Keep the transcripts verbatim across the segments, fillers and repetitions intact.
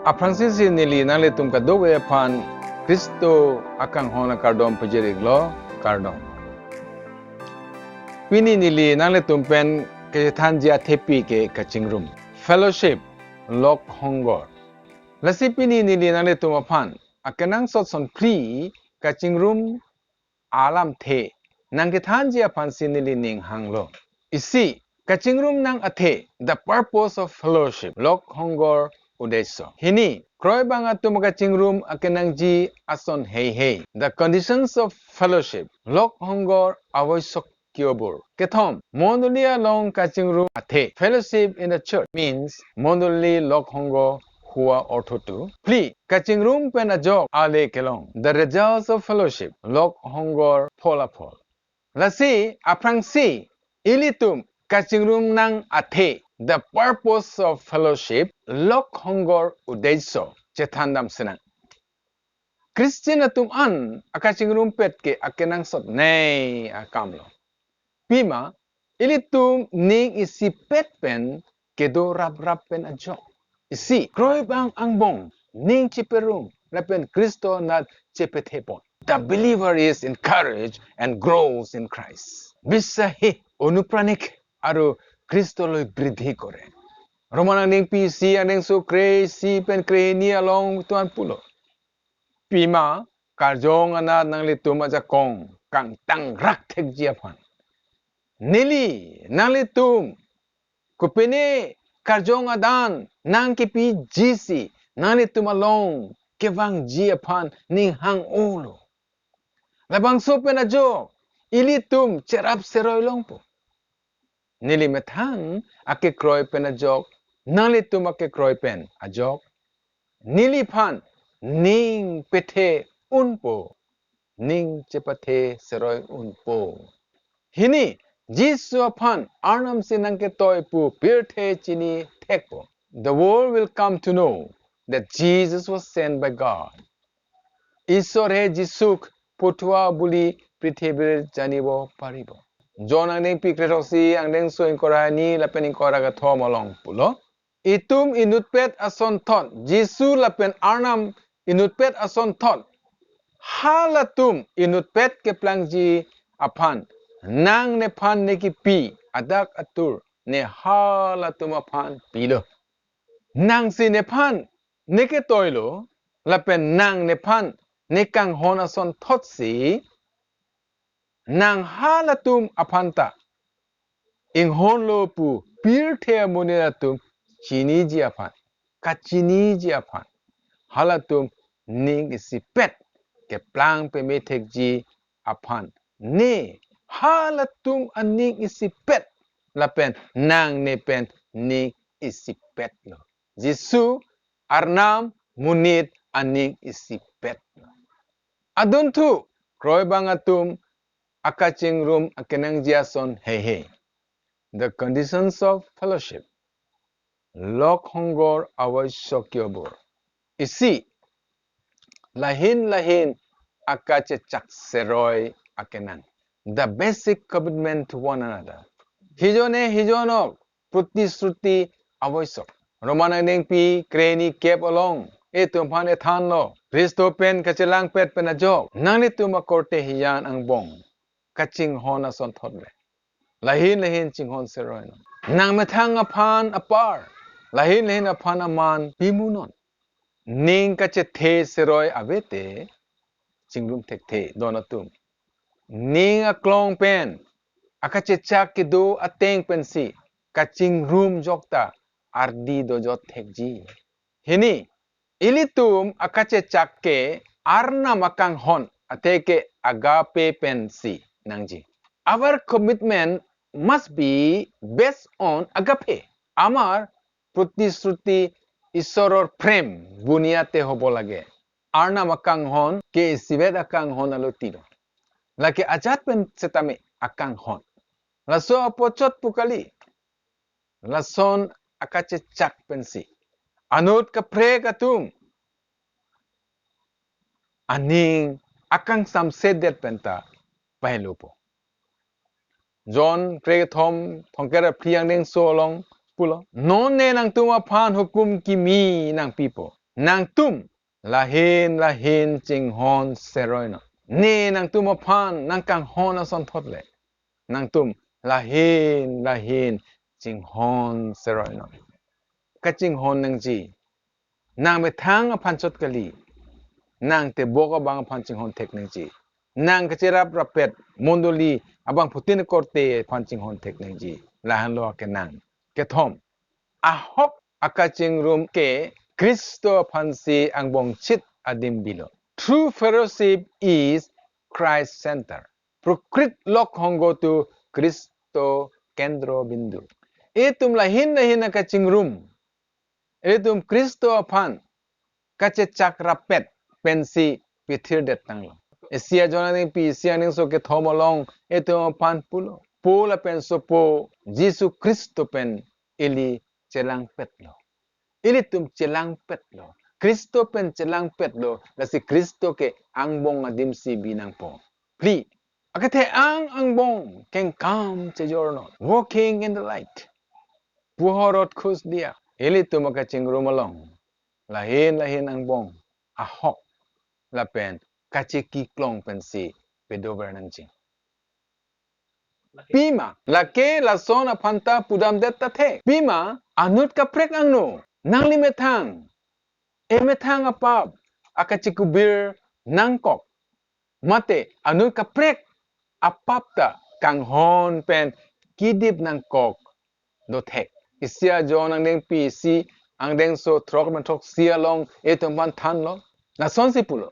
Aphrangsi si neli nanglitum kadokave aphan Khristo akanghon akardom pajir-iklo, kardom. Pini neli nanglitum pen kethanji athepi ke kachingrum, fellowship, lok hongor. Lasi pini neli nanglitum aphan akenangsot son phli kachingrum alamthe nangkethanji aphansi neli ning hanglo. Isi, kachingrum nang athe, the purpose of fellowship, lok hongor udesyo. Hini, kroibang atum kachingrum akenangji ason heihei, the conditions of fellowship, lok hongor awosyok kiobor. Kethom, mondoli along kachingrum athe, fellowship in the church means mondoli lok hongor hua orthotu. Phli, kachingrum pen ajok ale kelong, the results of fellowship, lok hongor pholaphol. Lasi aphrangsi ilitum kachingrum nang athe, the purpose of fellowship, lok hongor udesyo chethandam sinang. Christian atum an akachingrumpet ke akenangsot nei akamlo. Pima, ilitum ning isipet pen kedo raprap pen ajok. Isi, kroibang angbong ning cheperum lapen Khristo anat chepethepon. The believer is encouraged and grows in Christ. Biswahi onupranik aru Khristo loi bridhi kore. Roman angdengpi isi, angdengso kre-isi pen krehini along tuan pulo. Pima, karjong anat nanglitum ajakong kangtangrak thekji aphan. Neli nanglitum kopine karjong adan nangkepijisi nanglitum along kevangji aphan ning hang-olo. Labangso pen ajok ilitum cherap seroi longpo. Neli methang akekroi pen ajok, nanglitum akekroi pen ajok, neliphan ning pethe unpo, ning chepathe seroi unpo. Hini, Jisu aphan Arnam si nangketoi pu pirthe chini thekpo. The world will come to know that Jesus was sent by God. Isor he Jisuk pothua buli prithibir janibo paribo. John angdengpi kre-throksi, angdengso ingkoi ra hini lapen ingkoi ra kethom along pulo. Itum inutpet asonthot, Jisu lapen Arnam inutpet asonthot, halatum inutpet keplangji aphan, nang nephan nekipi adak atur ne halatum aphan pilo. Nangsi nephan neketoilo, lapen nang nephan nekanghon asonthotsi, nang halatum aphanta inghonlo pu pirthe amonit atum chiniji aphan, kachiniji aphan, halatum ning isipet keplang pemethekji aphan, ne halatum aning isipet lapen nang ne pen ning isipetlo. Jisu Arnam monit aning isipetlo. Adunthu, kroibang atum akachingrum akenangji ason heihei. The conditions of fellowship. Lok hongor awosyok kiobor. Isi, lahin lahin akachechak seroi akenang. The basic commitment to one another. Hijone hijonok protisruti awosyok. Roman angdengpi krehini kep along itum aphan ethanlo, Khristo pen kachelangpet pen ajok nanglitum akorte hijan angbong kachinghon asonthot le lahin lahin chinghon seroi non. Nang methang aphan apar, lahin lahin aphan aman pimunon. Ning kachethe seroi avete chingrum thekthe don atum. Ning aklong pen akachechak kedo ateng pensi kachingrum jokta ardi dojot thekji. Hini, ilitum akachechak ke Arnam akanghon, athe ke agape pensi nangji. Our commitment must be based on agape. আমাৰ প্ৰতিশ্ৰুতি ঈশ্বৰৰ প্ৰেম বুনিয়াদে হ'ব লাগে। Arnam akanghon ke isivet akanghon alo tiro. Lake ajat pen setame akanghon. Laso apochot pu kali. Lason akachechak pensi anut kaprek atum aning akangsamsedet penta pahelopo. John krekethom thomkep ra phli angdengso along pulo, non ne nangtum aphan hukum kimi nangpipo. Nangtum lahin lahin chinghon seroi non. Ne nangtum aphan nangkanghon asonthot le nangtum lahin lahin chinghon seroi non. Kachinghon nangji nang methang aphan chot kali, nang tebok abang aphan chinghon thek nangji. Nang kacherap rappet mondoli abangphutin korte aphan chinghon thek nangji. Lahenlo akenang. Kethom, ahok akachingrum ke Khristo aphansi angbongchit adim bilo. True fellowship is Christ center. Prokrit lok honggo tu Khristo kendro bindu. Itum lahin lahin akachingrum, itum Khristo aphan kachechak rappet pensi pithirdet tanglo. Isi ajon aningpi isi aningso kethom along itum aphan pulo, Paul lapen sopo Jisu Khristo pen ili chelangpetlo. Ilitum chelangpetlo. Khristo pen chelangpetlo. Lasi Khristo ke angbong adimsi binangpo. Phli, akethe-ang angbong kengkam chejor non. Walking in the light. Puhorot khus dia. Ilitum akachingrum along lahin lahin angbong ahok lapen kachekiklong pensi pedover nangji. Pima, lake lason aphanta pudamdet ta the. Pima, anut kaprek angno, nangli methang, emethang apap akachikubir nangkok. Mate, anut kaprek apap ta kanghon pen kidip nangkok dothek. Isi ajon angdengpi isi angdengso throk lapen throksi along itum aphan thanlo. Lasonsi pulo.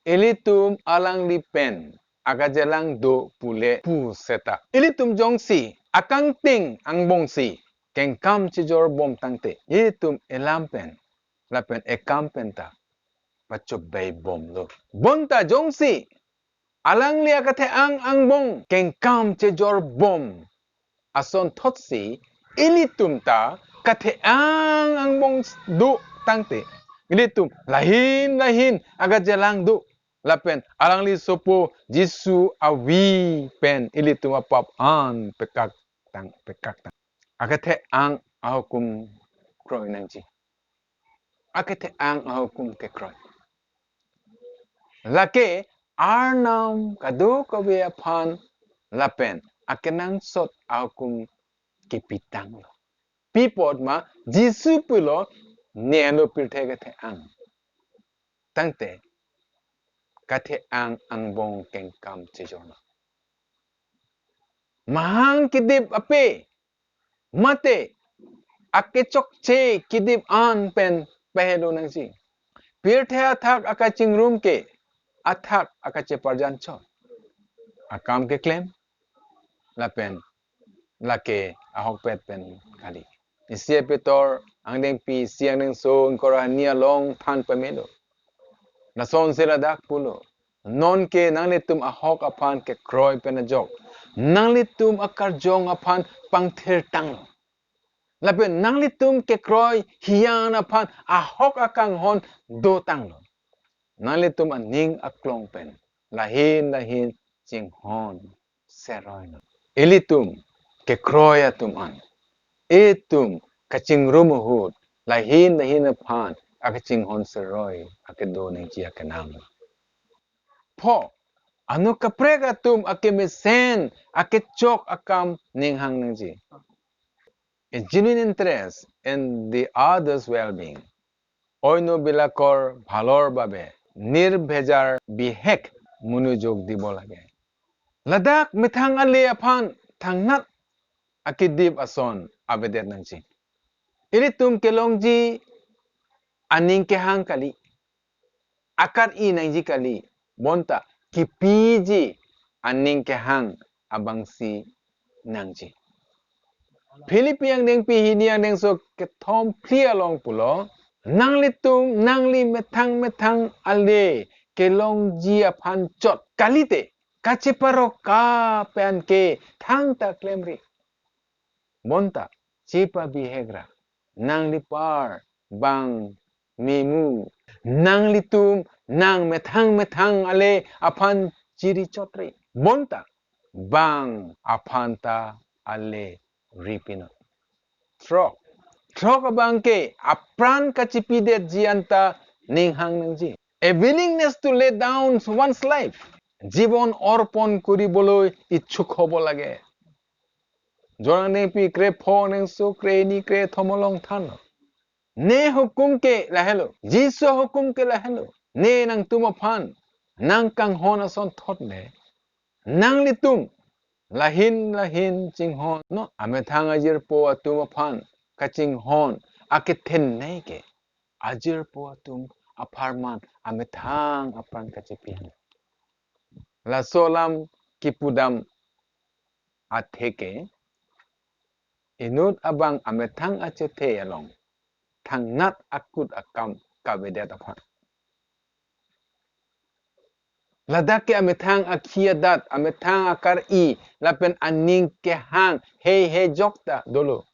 Ilitum alangli pen akachelang do pule pu seta, ilitum jongsi akangting angbongsi kengkam chejor bom tangte, ilitum elam pen lapen ekam pen ta pachobei bomlo. Bonta jongsi alangli akethe-ang angbong kengkam chejor bom asonthotsi ilitum ta kethe-ang angbong do tangte, ilitum lahin lahin akachelang do lapen alangli sopo Jisu avi pen ilitum apap an pekak tang, pekak tang. Akethe-ang ahukum kroi nangji. Akethe-ang ahukum kekroi. Lake Arnam kadokave aphan lapen akenangsot ahukum kepitanglo. Pi apot ma Jisu pulo, ne ano pirthe kethe-ang. Tangte kethe-ang angbong kengkam chejor non. Mahang kidip ape mate akechokche kidip an pen pehelo nangji. Pirthe athak akachingrum ke athak akacheparjan chot. Akam keklem lapen lake ahokpet pen kali. Isi Pitor angdengpi isi angdengso ingkoi ra hini along than pamelo. Lasonsi ladak pulo. Nonke nanglitum ahok aphan kekroi pen ajok nanglitum akarjong aphan pangthir tanglo. Lapen nanglitum kekroi hiyan aphan ahok akanghon do tanglo. Nanglitum aning aklong pen lahin lahin chinghon seroi non. Ilitum kekroi atum an, itum kachingrum ahut lahin lahin aphan akachinghon seroi akedo nangji akenam. Pho, anut kaprek atum akemesen akechok akam ninghang nangji. A genuine interest in the other's well-being. অন্যবিলাকৰ ভালৰ বাবে নিৰ্ভেজাল বিশেষ মনোযোগ দিব লাগে। Ladak methang ale aphan thangnat akedip ason avedet nangji. Ilitum kelongji aning kehang kali, akar-i nangji kali, bonta kipiji aning kehang abangsi nangji. Philippi angdengpi hini angdengso kethom phli along pulo, nanglitum nangli methang methang ale kelongji aphan chot kalite, kacheparoka pen ke thangta klemri. Bonta chepabihek ra nanglipar bang memu, nanglitum nang methang methang ale aphan chiri chotri. Bonta bang aphan ta ale ripinon. Throk, Throk abang ke apran kachipidetji anta ninghang nangji. A willingness to lay down one's life. Jibon orpon kuriboloi ichuk hobo lage. John angdengpi krepho angdengso kreni krethom along thanlo. Ne hukum ke lahelo. Jisu hukum ke lahelo. Ne nangtum aphan nangkanghon asonthot ne nanglitum lahin lahin chinghon non. Amethang ajirpo atum aphan kachinghon akethenei ke ajirpo atum apharman amethang apran kachipi. Laso alam kipudam atheke inut abang amethang achethe along thangnat akut akam kavedet aphan. Ladak ke amethang akhi adat, amethang akar-i, lapen aning kehang heihei jokta dolo.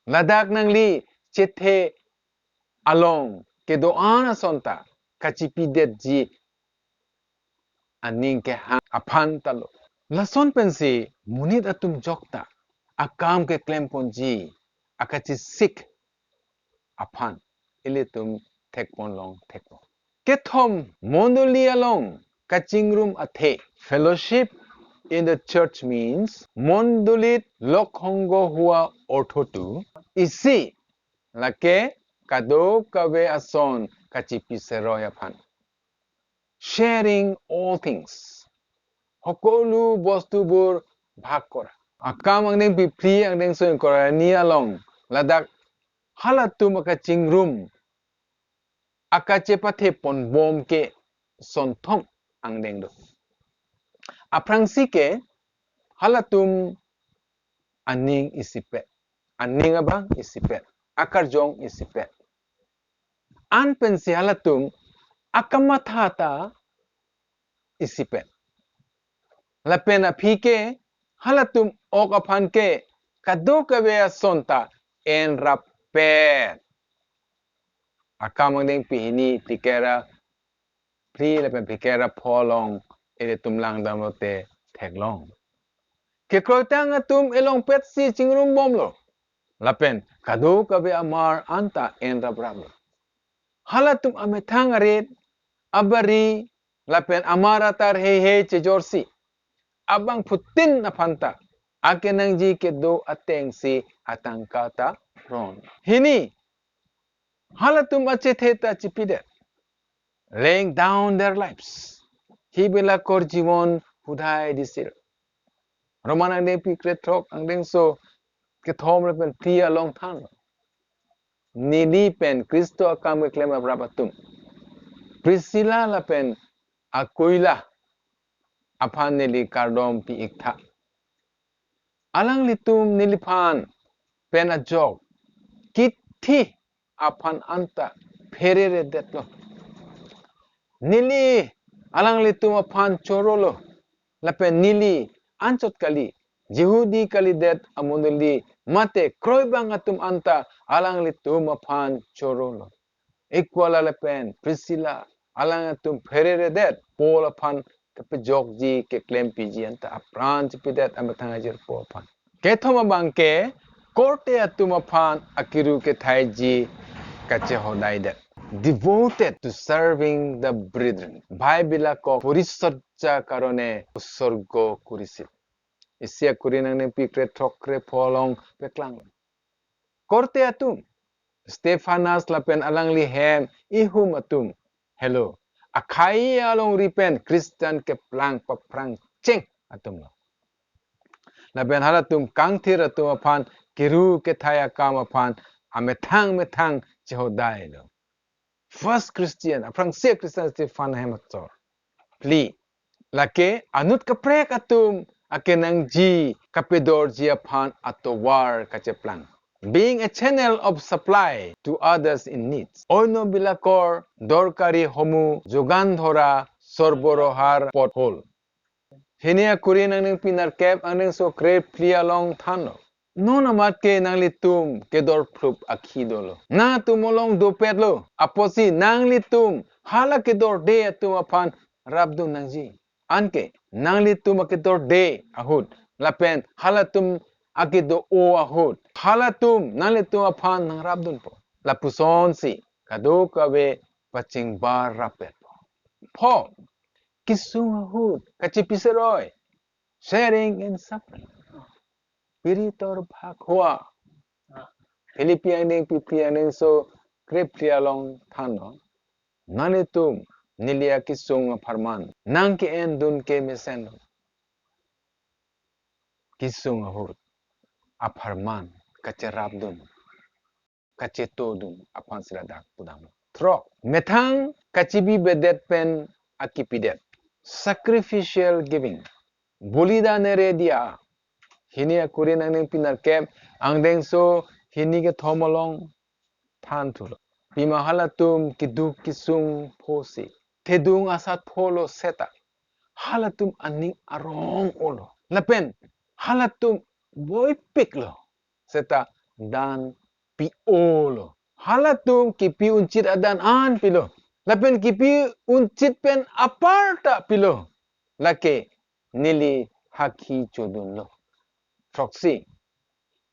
Ladak nangli chethe along kedo-an asonta kachipidetji aning kehang aphan talo. Lason pensi monit atum jokta akam keklemponji akachisik aphan ilitum thekpon long thekpo. Kethom mondoli along kachingrum athe. Fellowship in the church means mondolit lokhonggo hua orthotu isi lake kadokave ason kachipi seroi aphan. Sharing all things. Hokolu bostubur bhag kora. Akam angdengpi phli angdengso ingkoi ra hini along ladak halatum akachingrum akachepathe ponbom ke sonthom angdeng do. Aphrangsi ke halatum aning isipet, aning abang isipet, akarjong isipet. An pensi halatum akamatha ta isipet. Lapen aphi ke halatum ok aphan ke kadokave asonta enrappet. Akam angdengpi hini phlikera phli lapen phlikera pho along ilitum langdamlote theklong. Kekroitang atum elongpetsi chingrumbomlo. Lapen kadokave amar anta enrapraplo. Halatum amethang arit, abari, lapen amar atar heihei chejorsi abangphutin aphanta akenangji kedo atengsi atangka ta ron. Hini halatum achethe ta chipidet, laying down their lives. Hibi la korjimon hudai disir. Roman angdengpi krethrok angdengso kethom lapen phli along than. Neli pen Khristo akam keklem raprap atum, Priscilla lapen Aquila aphan neli kardom pi-iktha. Alanglitum neliphan pen ajok kithi aphan anta phereredetlo. Neli alanglitum aphan chorolo. Lapen neli anchot kali, Jihudi kalidet amondoli mate kroibang atum anta alanglitum aphan chorolo. Aquila lapen Priscilla alanglitum phereredet Paul aphan kepajokji keklempiji anta apran chipidet amethang ajirpo aphan. Kethom abang ke korte atum aphan akiru kethaiji kachehodaidet. Devoted to serving the brethren. Bhai bilakok porisojja karone utsorgo kurisil. Isi akuri nangnengpi krethrok krepho along peklang. Korte atum, Stephanas lapen alangli hem ihum atum helo Achaia alongri pen Christian keplang paphrangcheng atumlo. Lapen halatum kangthir atum aphan kiru kethai akam aphan amethang methang chehodailo. First Christian, aphrangsi Christian Stephan hem achor. Phli, lake anut kaprek atum akenangji kapedorji aphan atovar kacheplang. Being a channel of supply to others in need. Oino bilakor dorkari homu jogan dhora sorborohar pot hol. Hini akuri nangnengpi nerkep angdengso krephli along thanlo. Non amat ke nanglitum kedorphlup akhi dolo. Nangtum along dopetlo. Apotsi nanglitum hala kedorde atum aphan rapdun nangji. Anke nanglitum akedorde ahut lapen halatum akedo-o ahut halatum nanglitum aphan nangrapdunpo. Lapusonsi kadokave pachingbar rappetpo. Pho, kesung ahut kachipi seroi, sharing and suffering. Piri torbhak hua. Philippi angdengpi phli angdengso krephli along thanlo. Nanglitum neli akesung apharman nangke-endun ke mesenlo. Kesung ahut apharman kacherapdun, kachetodun aphansi ladak pudamlo. Throk, methang kachibibedet pen akipidet. Sacrificial giving. Bolidan nere dia. Hini akurin angdengpi nerkep, angdengso hini kethom along thanthulo. Pima halatum keduk kesung phosi, thedung asat pholo seta halatum aning arong-olo. Lapen halatum boipiklo seta dan pi-olo. Halatum kipi unchit adan an pilo. Lapen kipi unchit pen aparta pilo. Lake neli hakhi chodunlo. Throksi,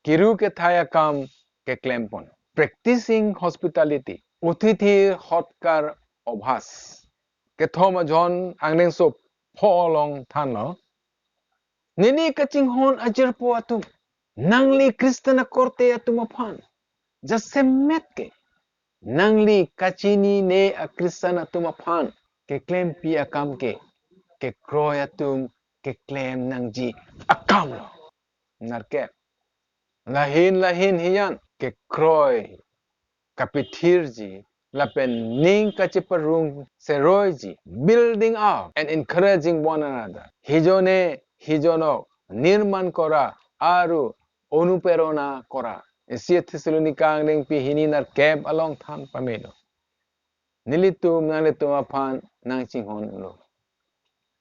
kiru kethai akam keklempon. Practicing hospitality. Atithi sotkar obhas. Kethom ajon angdengso pho along thanlo. Neli kachinghon ajirpo atum, nangli Christian akorte atum aphan jasemet ke nangli kachinine a-Christian atum aphan keklempi akam ke kekroi atum keklem nangji akamlo. Nerkep, lahin lahin hiyan kekroi kapithirji lapen ning kacheparung seroiji, building up and encouraging one another. Hijone hijonok nirman kora aru onuprerona kora. Isi Thessalonika angdengpi hini nerkep along than pamelo. Nelitum nanglitum aphan nangchinghonlo.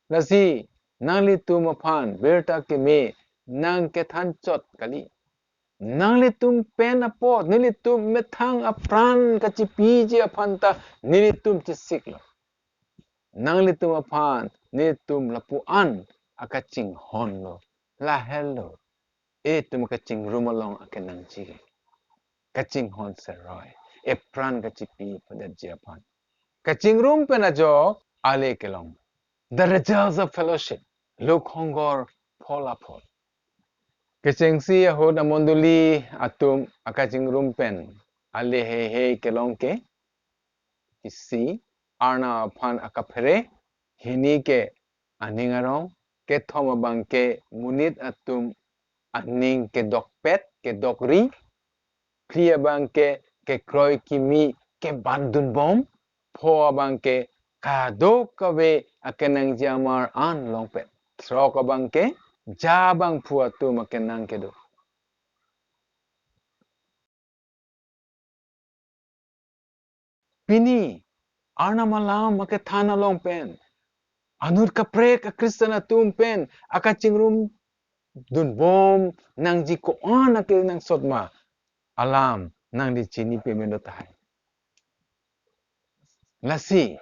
Lasi nanglitum aphan birta keme nangkethanchot kali. Nanglitum pen apot nelitum methang apran kachipiji aphanta nelitum chesiklo. Nanglitum aphan nelitum lapu-an akachinghonlo. Lahelo itum kachingrum along akenangji ke. Kachinghon seroi, epran kachipi padetji aphan. Kachingrum pen ajok ale kelong. The results of fellowship. Lukhonggor pholaphol. Kechengsi ahut amondoli atum akachingrum pen ale heihei kelong ke, isi, Arnam aphan akaphere, hini ke aning arong, kethom abang ke monit atum aning kedokpet, kedokri, phli abang ke kekroi kimi kebatdunbom, pho abang ke kadokave akenangji amar an longpet, throk abang ke ja abangphu atum akenang kedo. Pini Arnam alam akethan along pen, anut kaprek a-Christian atum pen akachingrum dunbom nangji ko-an akenangsot ma alam nangli chini pemelo tahai. Lasi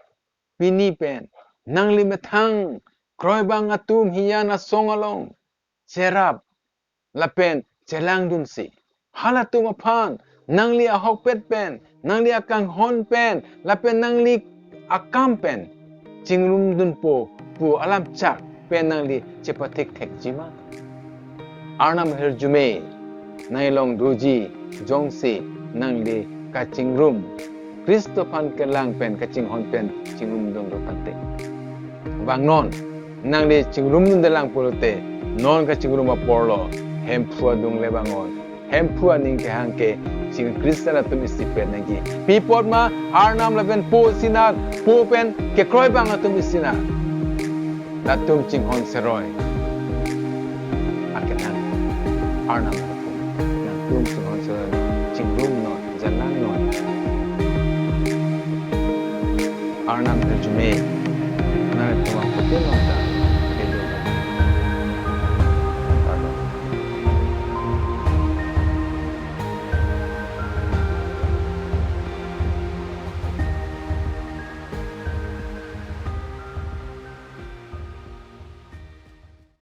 pini pen nangli methang kroibang atum hiyan asong along cherap lapen chelangdunsi, halatum aphan nangli ahokpet pen, nangli akanghon pen lapen nangli akam pen chingrumdunpo pu alam chak pen nangli chepathikthekji ma? Arnam ahirjume nangli along doji jongsi nangli kachingrum, Khristo aphan kelang pen kachinghon pen chingrumdunlo tangte. Bang non nangli chingrumdundelang pulote, non kachingrum aporlo Hemphu adungle bang non, Hemphu aning kehang ke ching Christian atum isipet nangji. Pi apot ma? Arnam lapen Po isinar, Po pen kekroibang atum isinar. Latum chinghon seroi akenang. Arnam latum, nangtum chinghon seroi, chingrum non, jalang non. Arnam ahirjume nangtum aphutin non